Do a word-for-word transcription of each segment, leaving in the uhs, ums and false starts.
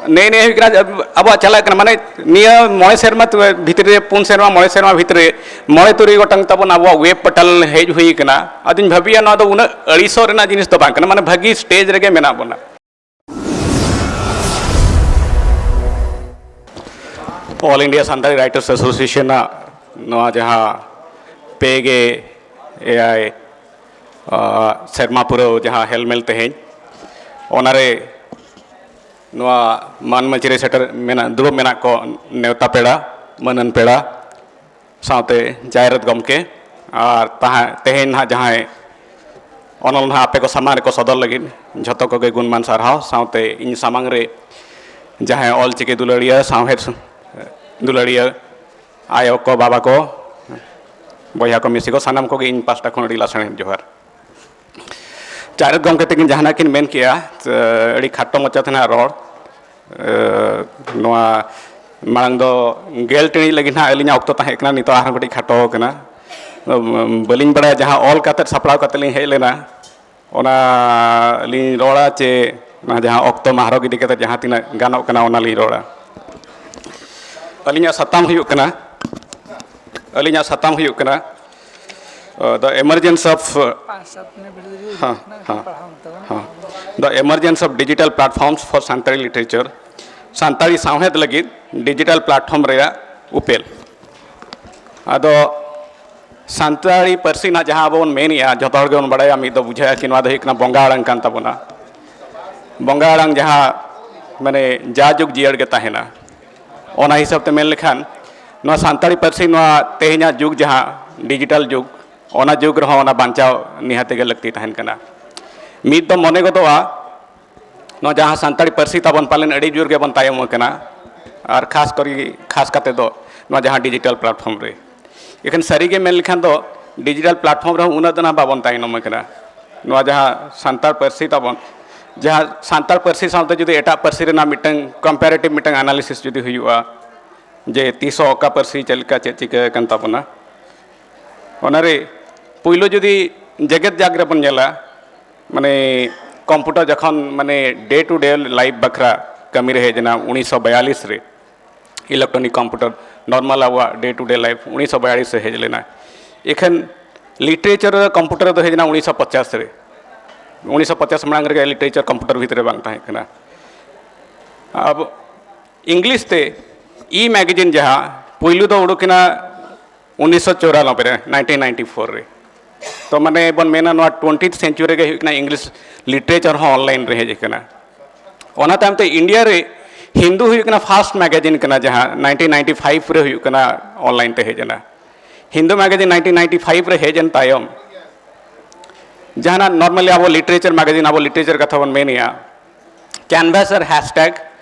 ᱱᱮᱜᱼᱮ ᱱᱤᱭᱟᱹ ᱦᱩᱭᱩᱜ ᱠᱟᱱᱟ ᱟᱵᱚᱣᱟᱜ ᱪᱟᱞᱟᱜ ᱠᱟᱱᱟ, ᱢᱟᱱᱮ ᱱᱤᱭᱟᱹ ᱢᱚᱬᱮ ᱥᱮᱨᱢᱟ ᱛᱩ-, ᱵᱷᱤᱛᱨᱤ ᱨᱮ, ᱯᱩᱱ ᱥᱮᱨᱢᱟ, ᱢᱚᱬᱮ ᱥᱮᱨᱢᱟ ᱵᱷᱤᱛᱨᱤ ᱨᱮ ᱢᱚᱬᱮ ᱛᱩᱨᱩᱭ ᱜᱚᱴᱟᱝ ᱛᱟᱵᱚᱱ ᱟᱵᱚᱣᱟᱜ ᱣᱮᱵ ᱯᱳᱨᱴᱟᱞ ᱦᱮᱡ ᱦᱩᱭ ᱠᱟᱱᱟ᱾ ᱟᱫᱚᱧ ᱵᱷᱟᱹᱵᱤᱭᱟ ᱱᱚᱣᱟ ᱫᱚ ᱩᱱᱟᱹᱜ ᱟᱹᱲᱤᱥᱚᱜ ᱨᱮᱱᱟᱜ ᱡᱤᱱᱤᱥ ᱫᱚ ᱵᱟᱝ ᱠᱟᱱᱟ, ᱢᱟᱱᱮ ᱵᱷᱟᱹᱜᱤ ᱥᱴᱮᱡᱽ ᱨᱮᱜᱮ ᱢᱮᱱᱟᱜ ᱵᱚᱱᱟ᱾ All India Santali Writers Association ᱟᱜ ᱱᱚᱣᱟ ᱡᱟᱦᱟᱸ ᱯᱮ ᱜᱮ ᱮᱭᱟᱭ, ᱟ, ᱥᱮᱨᱢᱟ ᱯᱩᱨᱟᱹᱣ ᱡᱟᱦᱟᱸ ᱦᱮᱞᱢᱮᱞ ᱛᱮᱦᱮᱧ, ᱚᱱᱟᱨᱮ ᱱᱚᱣᱟ ᱢᱟᱱ ᱢᱟᱹᱪᱤ ᱨᱮ ᱥᱮᱴᱮᱨ ᱢᱮᱱᱟᱜ, ᱫᱩᱲᱩᱵ ᱢᱮᱱᱟᱜ ᱠᱚ ᱱᱮᱣᱛᱟ ᱯᱮᱲᱟ, ᱢᱟᱹᱱᱟᱱ ᱯᱮᱲᱟ, ᱥᱟᱶᱛᱮ ᱡᱟᱭᱨᱟᱛ ᱜᱚᱢᱠᱮ ᱟᱨ ᱛᱟᱦᱮᱸ, ᱛᱮᱦᱮᱧ ᱱᱟᱦᱟᱜ ᱡᱟᱦᱟᱸᱭ ᱚᱱᱚᱞ ᱱᱟᱦᱟᱜ ᱟᱯᱮ ᱠᱚ ᱥᱟᱢᱟᱝ ᱨᱮᱠᱚ ᱥᱚᱫᱚᱨ ᱞᱟᱹᱜᱤᱫ, ᱡᱷᱚᱛᱚ ᱠᱚᱜᱮ ᱜᱩᱱᱢᱟᱱ ᱥᱟᱨᱦᱟᱣ᱾ ᱥᱟᱶᱛᱮ ᱤᱧ ᱥᱟᱢᱟᱝ ᱨᱮ ᱡᱟᱦᱟᱸᱭ ᱚᱞ ᱪᱤᱠᱤ ᱫᱩᱞᱟᱹᱲᱤᱭᱟᱹ, ᱥᱟᱶᱦᱮᱫ ᱫᱩᱞᱟᱹᱲᱤᱭᱟᱹ, ᱟᱭᱳ ᱠᱚ, ᱵᱟᱵᱟ ᱠᱚ, ᱵᱚᱭᱦᱟ ᱠᱚ, ᱢᱤᱥᱤ ᱠᱚ, ᱥᱟᱱᱟᱢ ᱠᱚᱜᱮ ᱤᱧ ᱯᱟᱥᱴᱟ ᱠᱷᱚᱱ ᱟᱹᱰᱤ ᱞᱟᱥᱟᱲᱦᱮᱫ ᱡᱚᱦᱟᱨ᱾ ᱡᱟᱭᱨᱟᱛ ᱜᱚᱢᱠᱮ ᱛᱟᱹᱠᱤᱱ ᱡᱟᱦᱟᱱᱟᱜ ᱠᱤᱱ ᱢᱮᱱ ᱠᱮᱜᱼᱟ, ᱟᱹᱰᱤ ᱠᱷᱟᱴᱚ ᱢᱟᱪᱷᱟ ᱛᱮ ᱱᱟᱦᱟᱜ ᱨᱚᱲ, ᱮ, ᱱᱚᱣᱟ ᱢᱟᱲᱟᱝ ᱫᱚ ᱜᱮᱞ ᱴᱤᱬᱤᱡ ᱞᱟᱹᱜᱤᱫ ᱱᱟᱦᱟᱜ ᱟᱹᱞᱤᱧᱟᱜ ᱚᱠᱛᱚ ᱛᱟᱦᱮᱸ ᱠᱟᱱᱟ, ᱱᱤᱛᱚᱜ ᱟᱨᱦᱚᱸ ᱠᱟᱹᱴᱤᱡ ᱠᱷᱟᱴᱚ ᱟᱠᱟᱱᱟ᱾ ᱵᱟᱹᱞᱤᱧ ᱵᱟᱲᱟᱭᱟ, ᱡᱟᱦᱟᱸ ᱚᱞ ᱠᱟᱛᱮᱫ ᱥᱟᱯᱲᱟᱣ ᱠᱟᱛᱮᱫ ᱞᱤᱧ ᱦᱮᱡ ᱞᱮᱱᱟ, ᱚᱱᱟ ᱞᱤᱧ ᱨᱚᱲᱟ ᱪᱮ ᱚᱱᱟ ᱡᱟᱦᱟᱸ ᱚᱠᱛᱚ ᱢᱟᱦᱨᱚᱜ ᱤᱫᱤ ᱠᱟᱛᱮᱫ ᱡᱟᱦᱟᱸ ᱛᱤᱱᱟᱹᱜ ᱜᱟᱱᱚᱜ ᱠᱟᱱᱟ, ᱚᱱᱟ ᱞᱤᱧ ᱨᱚᱲᱟ᱾ ᱟᱹᱞᱤᱧᱟᱜ ᱥᱟᱛᱟᱢ ᱦᱩᱭᱩᱜ ᱠᱟᱱᱟ, ᱟᱹᱞᱤᱧᱟᱜ ᱥᱟᱛᱟᱢ ᱦᱩᱭᱩᱜ ᱠᱟᱱᱟ, ᱟᱸ, the emergence of, ᱯᱟᱸᱪ ᱥᱟᱛ ᱢᱤᱱᱤᱴ ᱵᱷᱤᱛᱨᱤ ᱨᱮ ᱦᱮᱸ, ᱦᱮᱸ, ᱯᱟᱲᱦᱟᱣ ᱛᱟᱵᱚᱱ᱾ ᱦᱮᱸ, the emergence of digital platforms for Santali literature, Santali ᱥᱟᱶᱦᱮᱫ ᱞᱟᱹᱜᱤᱫ ᱰᱤᱡᱤᱴᱟᱞ ᱯᱞᱟᱴᱯᱷᱚᱨᱢ ᱨᱮᱭᱟᱜ ᱩᱯᱮᱞ᱾ ᱟᱫᱚ ᱥᱟᱱᱛᱟᱲᱤ ᱯᱟᱹᱨᱥᱤ ᱨᱮᱱᱟᱜ ᱡᱟᱦᱟᱸ ᱟᱵᱚ ᱵᱚᱱ ᱢᱮᱱᱮᱜᱼᱟ, ᱡᱷᱚᱛᱚ ᱦᱚᱲ ᱜᱮᱵᱚᱱ ᱵᱟᱲᱟᱭᱟ, ᱢᱤᱫ ᱫᱚ ᱵᱩᱡᱷᱟᱹᱜᱼᱟ ᱠᱤ ᱱᱚᱣᱟ ᱫᱚ ᱦᱩᱭᱩᱜ ᱠᱟᱱᱟ ᱵᱚᱸᱜᱟ ᱟᱲᱟᱝ ᱠᱟᱱ ᱛᱟᱵᱚᱱᱟ᱾ ᱵᱚᱸᱜᱟ ᱟᱲᱟᱝ ᱡᱟᱦᱟᱸ ᱢᱟᱱᱮ ᱡᱟ ᱡᱩᱜᱽ ᱡᱤᱭᱟᱹᱲ ᱜᱮ ᱛᱟᱦᱮᱱᱟ᱾ ᱚᱱᱟ ᱦᱤᱥᱟᱹᱵ ᱛᱮ ᱢᱮᱱ ᱞᱮᱠᱷᱟᱱ ᱱᱚᱣᱟ ᱥᱟᱱᱛᱟᱲᱤ ᱯᱟᱹᱨᱥᱤ ᱱᱚᱣᱟ ᱛᱮᱦᱮᱧᱟᱜ ᱡᱩᱜᱽ ᱡᱟᱦᱟᱸ ᱰᱤᱡᱤᱴᱟᱞ ᱡᱩᱜᱽ, ᱚᱱᱟ ᱡᱩᱜᱽ ᱨᱮᱦᱚᱸ ᱚᱱᱟ ᱵᱟᱧᱪᱟᱣ ᱱᱤᱦᱟᱹᱛ ᱜᱮ ᱞᱟᱹᱠᱛᱤ ᱛᱟᱦᱮᱱ ᱠᱟᱱᱟ᱾ ᱢᱤᱫ ᱫᱚ ᱢᱚᱱᱮ ᱜᱚᱫᱚᱜᱼᱟ, ᱱᱚᱣᱟ ᱡᱟᱦᱟᱸ ᱥᱟᱱᱛᱟᱲᱤ ᱯᱟᱹᱨᱥᱤ ᱛᱟᱵᱚᱱ ᱯᱟᱞᱮᱱ ᱟᱹᱰᱤ ᱡᱳᱨ ᱜᱮᱵᱚᱱ ᱛᱟᱭᱚᱢ ᱟᱠᱟᱱᱟ, ᱟᱨ ᱠᱷᱟᱥ ᱠᱚᱨᱮ, ᱠᱷᱟᱥ ᱠᱟᱛᱮ ᱫᱚ ᱱᱚᱣᱟ ᱡᱟᱦᱟᱸ ᱰᱤᱡᱤᱴᱟᱞ ᱯᱞᱟᱴᱯᱷᱚᱨᱢ ᱨᱮ᱾ ᱮᱠᱷᱟᱱ ᱥᱟᱹᱨᱤ ᱜᱮ ᱢᱮᱱ ᱞᱮᱠᱷᱟᱱ ᱫᱚ ᱰᱤᱡᱤᱴᱟᱞ ᱯᱞᱟᱴᱯᱷᱚᱨᱢ ᱨᱮᱦᱚᱸ ᱩᱱᱟᱹᱜ ᱫᱚ ᱱᱟᱦᱟᱜ ᱵᱟᱵᱚᱱ ᱛᱟᱭᱱᱚᱢ ᱟᱠᱟᱱᱟ᱾ ᱱᱚᱣᱟ ᱡᱟᱦᱟᱸ ᱥᱟᱱᱛᱟᱲ ᱯᱟᱹᱨᱥᱤ ᱛᱟᱵᱚᱱ, ᱡᱟᱦᱟᱸ ᱥᱟᱱᱛᱟᱲ ᱯᱟᱹᱨᱥᱤ ᱥᱟᱶᱛᱮ ᱡᱩᱫᱤ ᱮᱴᱟᱜ ᱯᱟᱹᱨᱥᱤ ᱨᱮᱱᱟᱜ ᱢᱤᱫᱴᱟᱝ ᱠᱚᱢᱯᱮᱨᱮᱴᱤᱵᱷ ᱢᱤᱫᱴᱟᱝ ᱟᱱᱟᱞᱤᱥᱤᱥ ᱡᱩᱫᱤ ᱦᱩᱭᱩᱜᱼᱟ, ᱡᱮ ᱛᱤᱥᱚᱜ ᱚᱠᱟ ᱯᱟᱹᱨᱥᱤ ᱪᱮᱫ ᱞᱮᱠᱟ ᱪᱮᱫ ᱪᱤᱠᱟᱹ ᱟᱠᱟᱱ ᱛᱟᱵᱚᱱᱟ, ᱚᱱᱟᱨᱮ ᱯᱩᱭᱞᱩ ᱡᱩᱫᱤ ᱡᱮᱜᱮᱛ ᱡᱟᱠ ᱨᱮᱵᱚᱱ ᱧᱮᱞᱟ, ᱢᱟᱱᱮ ᱠᱚᱢᱯᱩᱴᱟᱨ ᱡᱚᱠᱷᱚᱱ ᱢᱟᱱᱮ ᱰᱮ ᱴᱩ ᱰᱮ ᱞᱟᱭᱤᱯᱷ ᱵᱟᱠᱷᱨᱟ ᱠᱟᱹᱢᱤ ᱨᱮ ᱦᱮᱡ ᱮᱱᱟ ᱩᱱᱤᱥᱥᱚ ᱵᱟᱭᱟᱞᱤᱥ ᱨᱮ᱾ Electronic computer, normal ᱟᱵᱚᱣᱟᱜ day to day life, ᱩᱱᱤᱥᱥᱚ ᱵᱟᱭᱟᱞᱤᱥ ᱨᱮ ᱦᱮᱡ ᱞᱮᱱᱟ᱾ ᱤᱠᱷᱟᱹᱱ literature ᱨᱮ computer ᱫᱚ ᱦᱮᱡ ᱮᱱᱟ ᱩᱱᱤᱥᱥᱚ ᱯᱚᱪᱟᱥ ᱨᱮ᱾ ᱩᱱᱤᱥᱥᱚ ᱯᱚᱪᱟᱥ ᱢᱟᱲᱟᱝ ᱨᱮᱜᱮ literature computer ᱵᱷᱤᱛᱨᱤ ᱨᱮ ᱵᱟᱝ ᱛᱟᱦᱮᱸ ᱠᱟᱱᱟ᱾ ᱟᱵᱚ English ᱛᱮ e magazine ᱡᱟᱦᱟᱸ ᱯᱩᱭᱞᱩ ᱫᱚ ᱩᱰᱩᱠ ᱮᱱᱟ ᱩᱱᱤᱥᱥᱚ ᱪᱚᱣᱨᱟᱱᱚᱵᱵᱳᱭ ᱨᱮ, nineteen ninety four ᱨᱮ᱾ ᱛᱚ ᱢᱟᱱᱮ ᱵᱚᱱ ᱢᱮᱱᱟ ᱱᱚᱣᱟ twentieth century ᱨᱮᱜᱮ ᱦᱩᱭᱩᱜ ᱠᱟᱱᱟ English literature ᱦᱚᱸ online ᱨᱮ ᱦᱮᱡ ᱟᱠᱟᱱᱟ᱾ ᱚᱱᱟ ᱛᱟᱭᱚᱢ ᱛᱮ India ᱨᱮ ᱦᱤᱱᱫᱩ ᱦᱩᱭᱩᱜ ᱠᱟᱱᱟ first magazine ᱠᱟᱱᱟ, ᱡᱟᱦᱟᱸ nineteen ninety five ᱨᱮ ᱦᱩᱭᱩᱜ ᱠᱟᱱᱟ online ᱛᱮ ᱦᱮᱡ ᱮᱱᱟ᱾ Hindu magazine nineteen ninety five ᱨᱮ ᱦᱮᱡ ᱮᱱ ᱛᱟᱭᱚᱢ, ᱡᱟᱦᱟᱱᱟᱜ normally ᱟᱵᱚ literature magazine, ᱟᱵᱚ literature ᱠᱟᱛᱷᱟ ᱵᱚᱱ ᱢᱮᱱᱮᱜᱼᱟ, Canvas ᱟᱨ Hashtag,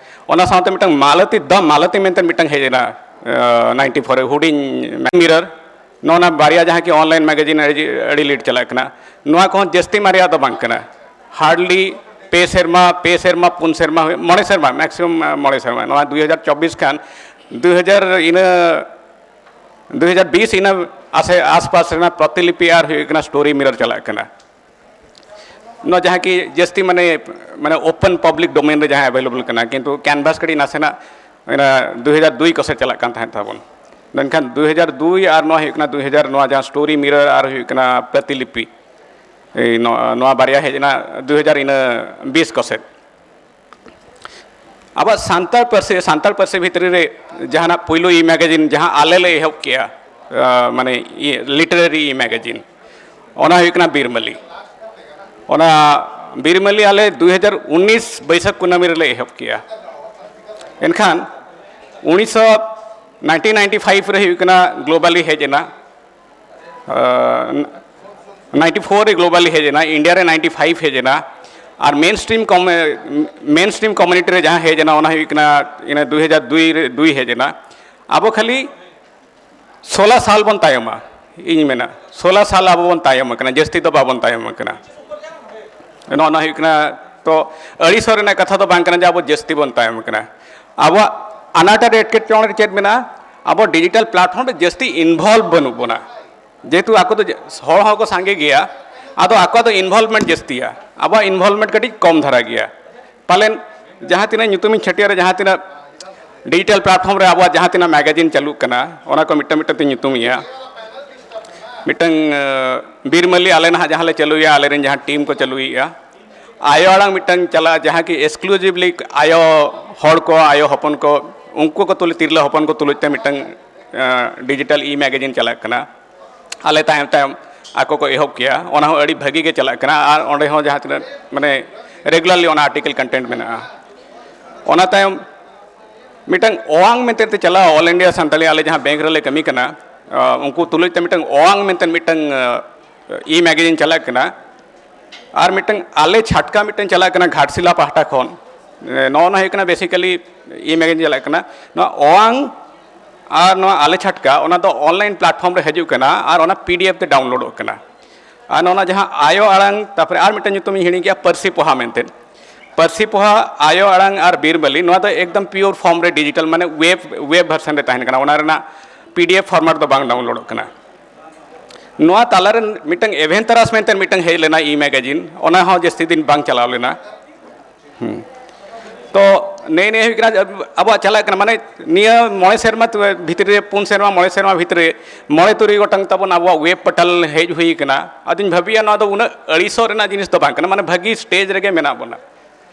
ᱚᱱᱟ ᱥᱟᱶᱛᱮ ᱢᱤᱫᱴᱟᱝ ᱢᱟᱞᱚᱛᱤ, The ᱢᱟᱞᱚᱛᱤ ᱢᱮᱱᱛᱮ ᱢᱤᱫᱴᱟᱝ ᱦᱮᱡ ᱮᱱᱟ, ᱱᱟᱭᱤᱱᱴᱤ ᱯᱷᱳᱨ ᱨᱮ, ᱦᱩᱰᱤᱧ Mirror᱾ ᱱᱚᱜᱼᱚ ᱱᱟ ᱵᱟᱨᱭᱟ ᱡᱟᱦᱟᱸ ᱠᱤ online magazine ᱟᱹᱰᱤ, ᱟᱹᱰᱤ late ᱪᱟᱞᱟᱜ ᱠᱟᱱᱟ, ᱱᱚᱣᱟ ᱠᱚᱦᱚᱸ ᱡᱟᱹᱥᱛᱤ ᱢᱟᱨᱮᱭᱟᱜ ᱫᱚ ᱵᱟᱝ ᱠᱟᱱᱟ᱾ Hardly ᱯᱮ ᱥᱮᱨᱢᱟ, ᱯᱮ ᱥᱮᱨᱢᱟ, ᱯᱩᱱ ᱥᱮᱨᱢᱟ ᱦᱩᱭᱩᱜ, ᱢᱚᱬᱮ ᱥᱮᱨᱢᱟ, maximum ᱢᱚᱬᱮ ᱥᱮᱨᱢᱟ᱾ ᱱᱚᱣᱟ ᱫᱩᱭ ᱦᱟᱡᱟᱨ ᱪᱚᱵᱵᱤᱥ ᱠᱷᱟᱱ ᱫᱩᱭ ᱦᱟᱡᱟᱨ ᱤᱱᱟᱹ ᱫᱩᱭ ᱦᱟᱡᱟᱨ ᱵᱤᱥ ᱤᱱᱟᱹ ᱟᱥᱮ ᱟᱥᱯᱟᱥ ᱨᱮᱱᱟᱜ ᱯᱨᱚᱛᱤᱞᱤᱯᱤ ᱟᱨ ᱦᱩᱭᱩᱜ ᱠᱟᱱᱟ Story Mirror ᱪᱟᱞᱟᱜ ᱠᱟᱱᱟ᱾ ᱱᱚᱣᱟ ᱡᱟᱦᱟᱸ ᱠᱤ ᱡᱟᱹᱥᱛᱤ ᱢᱟᱱᱮ, ᱢᱟᱱᱮ open public domain ᱨᱮ ᱡᱟᱦᱟᱸ available ᱠᱟᱱᱟ, ᱠᱤᱱᱛᱩ Canvas ᱠᱟᱹᱴᱤᱡ ᱱᱟᱥᱮᱱᱟᱜ ᱚᱱᱟ ᱫᱩᱭ ᱦᱟᱡᱟᱨ ᱫᱩᱭ ᱠᱚ ᱥᱮᱫ ᱪᱟᱞᱟᱜ ᱠᱟᱱ ᱛᱟᱦᱮᱸᱫ ᱛᱟᱵᱚᱱ᱾ ᱢᱮᱱᱠᱷᱟᱱ ᱫᱩᱭ ᱦᱟᱡᱟᱨ ᱫᱩᱭ ᱟᱨ ᱱᱚᱣᱟ ᱦᱩᱭᱩᱜ ᱠᱟᱱᱟ ᱫᱩᱭ ᱦᱟᱡᱟᱨ, ᱱᱚᱣᱟ ᱡᱟᱦᱟᱸ Story Mirror ᱟᱨ ᱦᱩᱭᱩᱜ ᱠᱟᱱᱟ ᱯᱨᱚᱛᱤᱞᱤᱯᱤ, ᱮᱭ ᱱᱚᱣᱟ, ᱱᱚᱣᱟ ᱵᱟᱨᱭᱟ ᱦᱮᱡ ᱮᱱᱟ ᱫᱩᱭ ᱦᱟᱡᱟᱨ ᱤᱱᱟᱹ ᱵᱤᱥ ᱠᱚ ᱥᱮᱫ᱾ ᱟᱵᱚᱣᱟᱜ ᱥᱟᱱᱛᱟᱲ ᱯᱟᱹᱨᱥᱤ, ᱥᱟᱱᱛᱟᱲ ᱯᱟᱹᱨᱥᱤ ᱵᱷᱤᱛᱨᱤ ᱨᱮ ᱡᱟᱦᱟᱱᱟᱜ ᱯᱩᱭᱞᱩ e magazine ᱡᱟᱦᱟᱸ ᱟᱞᱮ ᱞᱮ ᱮᱦᱚᱵ ᱠᱮᱜᱼᱟ, ᱟᱸ, ᱢᱟᱱᱮ ᱤᱭᱟᱹ literary e magazine, ᱚᱱᱟ ᱦᱩᱭᱩᱜ ᱠᱟᱱᱟ ᱵᱤᱨᱢᱟᱹᱞᱤ᱾ ᱚᱱᱟ ᱵᱤᱨᱢᱟᱹᱞᱤ ᱟᱞᱮ ᱫᱩᱭ ᱦᱟᱡᱟᱨ ᱩᱱᱤᱥ ᱵᱟᱹᱭᱥᱟᱹᱠᱷ ᱠᱩᱱᱟᱹᱢᱤ ᱨᱮᱞᱮ ᱮᱦᱚᱵ ᱠᱮᱜᱼᱟ᱾ ᱮᱱᱠᱷᱟᱱ ᱩᱱᱤᱥᱥᱚ, nineteen ninety five ᱨᱮ ᱦᱩᱭᱩᱜ ᱠᱟᱱᱟ globally ᱦᱮᱡ ᱮᱱᱟ, ᱱᱟᱭᱤᱱᱴᱤ ᱯᱷᱳᱨ ᱨᱮ globally ᱦᱮᱡ ᱮᱱᱟ, ᱤᱱᱰᱤᱭᱟ ᱨᱮ ᱱᱟᱭᱤᱱᱴᱤ ᱯᱷᱟᱭᱤᱵᱷ ᱦᱮᱡ ᱮᱱᱟ, ᱟᱨ main stream com-, main stream community ᱨᱮ ᱡᱟᱦᱟᱸ ᱦᱮᱡ ᱮᱱᱟ, ᱚᱱᱟ ᱦᱩᱭᱩᱜ ᱠᱟᱱᱟ ᱤᱱᱟᱹ ᱫᱩᱭ ᱦᱟᱡᱟᱨ ᱫᱩᱭ ᱨᱮ, ᱫᱩᱭ ᱦᱮᱡ ᱮᱱᱟ᱾ ᱟᱵᱚ ᱠᱷᱟᱹᱞᱤ ᱥᱳᱞᱟ ᱥᱟᱞ ᱵᱚᱱ ᱛᱟᱭᱚᱢᱟ, ᱤᱧ ᱢᱮᱱᱟ ᱥᱳᱞᱟ ᱥᱟᱞ ᱟᱵᱚ ᱵᱚᱱ ᱛᱟᱭᱚᱢ ᱟᱠᱟᱱᱟ, ᱡᱟᱹᱥᱛᱤ ᱫᱚ ᱵᱟᱵᱚᱱ ᱛᱟᱭᱚᱢ ᱟᱠᱟᱱᱟ᱾ ᱱᱚᱜᱼᱚ ᱱᱚᱣᱟ ᱦᱩᱭᱩᱜ ᱠᱟᱱᱟ᱾ ᱛᱚ ᱟᱹᱲᱤᱥᱚᱜ ᱨᱮᱱᱟᱜ ᱠᱟᱛᱷᱟ ᱫᱚ ᱵᱟᱝ ᱠᱟᱱᱟ ᱡᱮ ᱟᱵᱚ ᱡᱟᱹᱥᱛᱤ ᱵᱚᱱ ᱛᱟᱭᱚᱢ ᱟᱠᱟᱱᱟ᱾ ᱟᱵᱚᱣᱟᱜ ᱟᱱᱟᱴ ᱟᱨ ᱮᱴᱠᱮᱴᱚᱬᱮ ᱪᱮᱫ ᱢᱮᱱᱟᱜᱼᱟ? ᱟᱵᱚ digital platform ᱨᱮ ᱡᱟᱹᱥᱛᱤ involve ᱵᱟᱹᱱᱩᱜ ᱵᱚᱱᱟ᱾ ᱡᱮᱦᱮᱛᱩ ᱟᱠᱚ ᱫᱚ ᱡᱟ-, ᱦᱚᱲ ᱦᱚᱸᱠᱚ ᱥᱟᱸᱜᱮ ᱜᱮᱭᱟ, ᱟᱫᱚ ᱟᱠᱚᱣᱟᱜ ᱫᱚ involvement ᱡᱟᱹᱥᱛᱤᱭᱟ, ᱟᱵᱚᱣᱟᱜ involvement ᱠᱟᱹᱴᱤᱡ ᱠᱚᱢ ᱫᱷᱟᱨᱟ ᱜᱮᱭᱟ᱾ ᱯᱟᱞᱮᱱ ᱡᱟᱦᱟᱸ ᱛᱤᱱᱟᱹᱜ ᱧᱩᱛᱩᱢᱤᱧ ᱪᱷᱟᱹᱴᱭᱟᱹᱨᱟ, ᱡᱟᱦᱟᱸ ᱛᱤᱱᱟᱹᱜ digital platform ᱨᱮ ᱟᱵᱚᱣᱟᱜ ᱡᱟᱦᱟᱸ ᱛᱤᱱᱟᱹᱜ magazine ᱪᱟᱹᱞᱩᱜ ᱠᱟᱱᱟ, ᱚᱱᱟ ᱠᱚ ᱢᱤᱫᱴᱟᱝ ᱢᱤᱫᱴᱟᱝ ᱛᱮ ᱧᱩᱛᱩᱢᱮᱜᱼᱟ᱾ ᱢᱤᱫᱴᱟᱝ, ᱟᱸ, ᱵᱤᱨᱢᱟᱹᱞᱤ ᱟᱞᱮ ᱱᱟᱦᱟᱜ ᱡᱟᱦᱟᱸ ᱞᱮ ᱪᱟᱹᱞᱩᱭᱟ, ᱟᱞᱮ ᱨᱮᱱ ᱡᱟᱦᱟᱸ team ᱠᱚ ᱪᱟᱹᱞᱩᱭᱮᱫᱼᱟ, ᱟᱭᱳ ᱟᱲᱟᱝ ᱢᱤᱫᱴᱟᱝ ᱪᱟᱞᱟᱜᱼᱟ, ᱡᱟᱦᱟᱸ ᱠᱤ exclusively ᱟᱭᱳ ᱦᱚᱲ ᱠᱚ, ᱟᱭᱳ ᱦᱚᱯᱚᱱ ᱠᱚ, ᱩᱱᱠᱩ ᱠᱚ ᱛᱩᱞᱩᱡ, ᱛᱤᱨᱞᱟᱹ ᱦᱚᱯᱚᱱ ᱠᱚ ᱛᱩᱞᱩᱡ ᱛᱮ ᱢᱤᱫᱴᱟᱝ, ᱟᱸ, digital e-magazine ᱪᱟᱞᱟᱜ ᱠᱟᱱᱟ᱾ ᱟᱞᱮ ᱛᱟᱭᱚᱢ ᱛᱟᱭᱚᱢ ᱟᱠᱚ ᱠᱚ ᱮᱦᱚᱵ ᱠᱮᱜᱼᱟ, ᱚᱱᱟ ᱦᱚᱸ ᱟᱹᱰᱤ ᱵᱷᱟᱹᱜᱤ ᱜᱮ ᱪᱟᱞᱟᱜ ᱠᱟᱱᱟ᱾ ᱟᱨ ᱚᱸᱰᱮ ᱦᱚᱸ ᱡᱟᱦᱟᱸ ᱛᱤᱱᱟᱹᱜ, ᱢᱟᱱᱮ, regularly ᱚᱱᱟ article content ᱢᱮᱱᱟᱜᱼᱟ᱾ ᱚᱱᱟ ᱛᱟᱭᱚᱢ ᱢᱤᱫᱴᱟᱝ ᱚᱣᱟᱝ ᱢᱮᱱᱛᱮ ᱛᱮ ᱪᱟᱞᱟᱣ, All India Santhali, ᱟᱞᱮ ᱡᱟᱦᱟᱸ bank ᱨᱮᱞᱮ ᱠᱟᱹᱢᱤ ᱠᱟᱱᱟ, ᱟᱸ, ᱩᱱᱠᱩ ᱛᱩᱞᱩᱡ ᱛᱮ ᱢᱤᱫᱴᱟᱝ ᱚᱣᱟᱝ ᱢᱮᱱᱛᱮ ᱢᱤᱫᱴᱟᱝ, ᱟᱸ, e-magazine ᱪᱟᱞᱟᱜ ᱠᱟᱱᱟ᱾ ᱟᱨ ᱢᱤᱫᱴᱟᱝ ᱟᱞᱮ ᱪᱷᱟᱴᱠᱟ ᱢᱤᱫᱴᱟᱝ ᱪᱟᱞᱟᱜ ᱠᱟᱱᱟ ᱜᱷᱟᱴᱥᱤᱞᱟ ᱯᱟᱦᱴᱟ ᱠᱷᱚᱱ᱾ ᱮ, ᱱᱚᱜᱼᱚ ᱱᱚᱣᱟ ᱦᱩᱭᱩᱜ ᱠᱟᱱᱟ basically e-magazine ᱪᱟᱞᱟᱜ ᱠᱟᱱᱟ᱾ ᱱᱚᱣᱟ ᱚᱣᱟᱝ ᱟᱨ ᱱᱚᱣᱟ ᱟᱞᱮ ᱪᱷᱟᱴᱠᱟ, ᱚᱱᱟ ᱫᱚ online platform ᱨᱮ ᱦᱤᱡᱩᱜ ᱠᱟᱱᱟ ᱟᱨ ᱚᱱᱟ P D F ᱛᱮ downloadᱚᱜ ᱠᱟᱱᱟ᱾ ᱟᱨ ᱱᱚᱜᱼᱚ ᱱᱚᱣᱟ ᱡᱟᱦᱟᱸ ᱟᱭᱳ ᱟᱲᱟᱝ, ᱛᱟᱨᱯᱚᱨᱮ ᱟᱨ ᱢᱤᱫᱴᱟᱝ ᱧᱩᱛᱩᱢ ᱤᱧ ᱦᱤᱲᱤᱧ ᱠᱮᱜᱼᱟ, ᱯᱟᱹᱨᱥᱤ ᱯᱚᱦᱟ ᱢᱮᱱᱛᱮ᱾ ᱯᱟᱹᱨᱥᱤ ᱯᱚᱦᱟ, ᱟᱭᱳ ᱟᱲᱟᱝ ᱟᱨ ᱵᱤᱨᱵᱟᱹᱞᱤ, ᱱᱚᱣᱟ ᱫᱚ ᱮᱠᱫᱚᱢ pure form ᱨᱮ digital, ᱢᱟᱱᱮ web, web version ᱨᱮ ᱛᱟᱦᱮᱱ ᱠᱟᱱᱟ, ᱚᱱᱟ ᱨᱮᱱᱟᱜ P D F format ᱫᱚ ᱵᱟᱝ downloadᱚᱜ ᱠᱟᱱᱟ᱾ ᱱᱚᱣᱟ ᱛᱟᱞᱟᱨᱮ ᱢᱤᱫᱴᱟᱝ Eventharas ᱢᱮᱱᱛᱮ ᱢᱤᱫᱴᱟᱝ ᱦᱮᱡ ᱞᱮᱱᱟ e-magazine, ᱚᱱᱟ ᱦᱚᱸ ᱡᱟᱹᱥᱛᱤ ᱫᱤᱱ ᱵᱟᱝ ᱪᱟᱞᱟᱣ ᱞᱮᱱᱟ᱾ ᱦᱩᱸ᱾ ᱛᱚ ᱱᱮᱜᱼᱮ ᱱᱤᱭᱟᱹ ᱦᱩᱭᱩᱜ ᱠᱟᱱᱟ ᱟᱵᱚᱣᱟᱜ ᱪᱟᱞᱟᱜ ᱠᱟᱱᱟ, ᱢᱟᱱᱮ ᱱᱤᱭᱟᱹ ᱢᱚᱬᱮ ᱥᱮᱨᱢᱟ ᱵᱷᱤᱛᱨᱤ ᱨᱮ, ᱯᱩᱱ ᱥᱮᱨᱢᱟ, ᱢᱚᱬᱮ ᱥᱮᱨᱢᱟ ᱵᱷᱤᱛᱨᱤ ᱨᱮ ᱢᱚᱬᱮ ᱛᱩᱨᱩᱭ ᱜᱚᱴᱟᱝ ᱛᱟᱵᱚᱱ ᱟᱵᱚᱣᱟᱜ web portal ᱦᱮᱡ ᱦᱩᱭ ᱠᱟᱱᱟ᱾ ᱟᱫᱚᱧ ᱵᱷᱟᱹᱵᱤᱭᱟ ᱱᱚᱣᱟ ᱫᱚ ᱩᱱᱟᱹᱜ ᱟᱹᱲᱤᱥᱚᱜ ᱨᱮᱱᱟᱜ ᱡᱤᱱᱤᱥ ᱫᱚ ᱵᱟᱝ ᱠᱟᱱᱟ, ᱢᱟᱱᱮ ᱵᱷᱟᱹᱜᱤ stage ᱨᱮᱜᱮ ᱢᱮᱱᱟᱜ ᱵᱚᱱᱟ᱾